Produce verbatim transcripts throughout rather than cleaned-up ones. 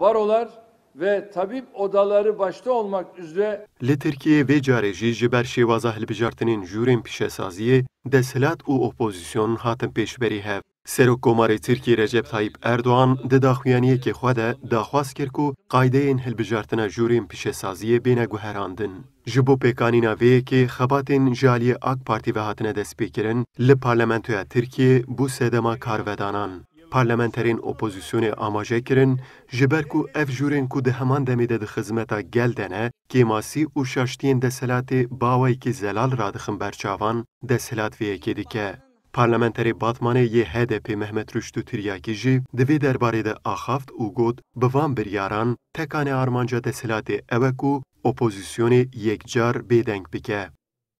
Barolar ve tabip odaları başta olmak üzere Li Tirkiyeyê vê carê jî ji ber şêwaza hilbijartinên jûrên pîşesaziyê, desthilat û opozîsyon hatin pêşberî hev. Serokkomarê Tirkiyê Recep Tayyip Erdogan di daxuyaniyekê xwe de daxwaz kir ku qaydeyên hilbijartina jûrên pîşesaziyê bêne guherandin. Ji bo pêkanîna vê yekê xebatên ji aliyê AK Partî ve hatine destpêkirin, li Parlamentoya Tirkiyê bû sedema karvedanan. Parlamenterên opozîsyonê amaje kirin, ji ber ku ev jûrên ku di heman demê de di xizmeta gel de ne, kêmasî û şaştiyên desthilatê bi awayekî zelal radixin ber çavan, desthilat vê yekê dike. Parlamenterê Batmanê yê H D P Mehmet Ruştû Tiryakî jî di vê derbarê de axaft û got, bi van biryaran tekane armanca desthilatê ew e ku opozîsyonê yekcar bêdeng bike.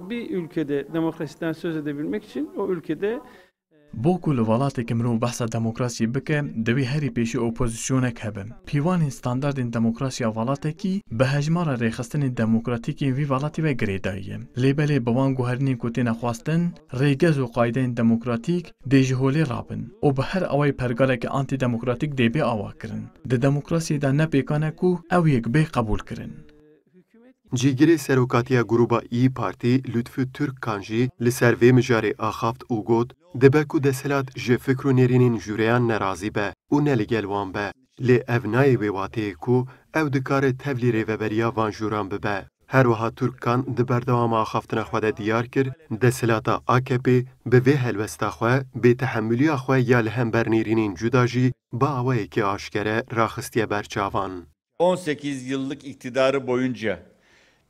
Bir ülkede demokrasiden söz edebilmek için o ülkede Bo ku li welateke mirov behsa demokrasiyê bike, divê herî pêşî opozîsyonek hebe. Pîvanên standardên demokrasiya welatekî bi hejmara rêxistinên demokratîk yên vî welatî ve girêdayî ye. Lê belê bi wan guherînên ku têne xwestin, rêgez û qaydeyên demokratîk dê ji holê rabin û bi her awayî pergaleke antîdemokratîk dê bê awakirin. Di demokrasiyê de ne pêkan e ku ew yek bê qebûlkirin. Cîgirê serokatiya grûba Îyî Partî Lutfü Türkkan jî li ser vê mijarê axaft û got, dibe ku desthilat ji fikr û nêrînên jûreyan nerazî be û ne li gel wan be. Lê ev nayê wê wateyê ku ew dikare tevlî rêveberiya van jûran bibe. Her wiha Türkkan di berdewama axaftina xwe de diyar kir, desthilata A K P bi vê helwesta xwe, bêtehemûliya xwe ya li hember nêrînên cuda jî bi awayekî aşkere raxistiye ber çavan. on sekiz yıllık iktidarı boyunca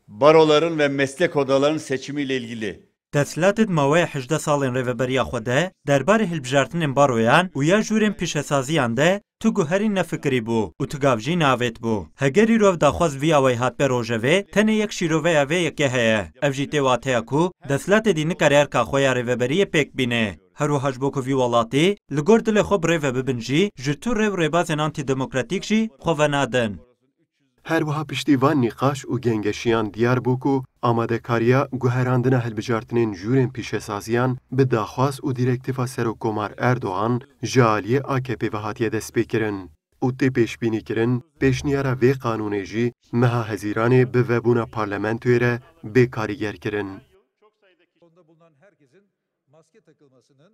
baroların ve meslek odalarının seçimiyle ilgili Desthilatê di maweya hejdeh salên rêveberiya xwe de derbarê hilbijartinên baroyan û ya jûrên pîşesaziyan de tu guherîn nefikirî bû û tu gav jî neavêt bû. Heger îro ev daxwaz vî awayî hatbe rojevê, tenê yek şîroveya vê yekê heye. Ev jî tê wateya ku desthilatê dî nikare erka xwe ya rêveberiyê pêk bîne. Her wiha ji bo ku vî welatî li gor dilê xwe bi rê ve bibin jî, ji tu rê û rêbazên antîdemokratîk jî xwe venadin. Her wiha piştî van nîqaş û gengeşiyan diyar bû ku amadekariya guherandina hilbijartinên jûrên pîşesaziyan bi daxwaz û dîrektîfa Serokkomar Erdogan ji aliyê A K P ve hatiye destpêkirin û tê pêşbînîkirin pêşniyara vê qanûnê jî meha Hezîranê bi vebûna parlamentoyê re bê karîgerkirin. Salonda bulunan herkesin maske takılmasının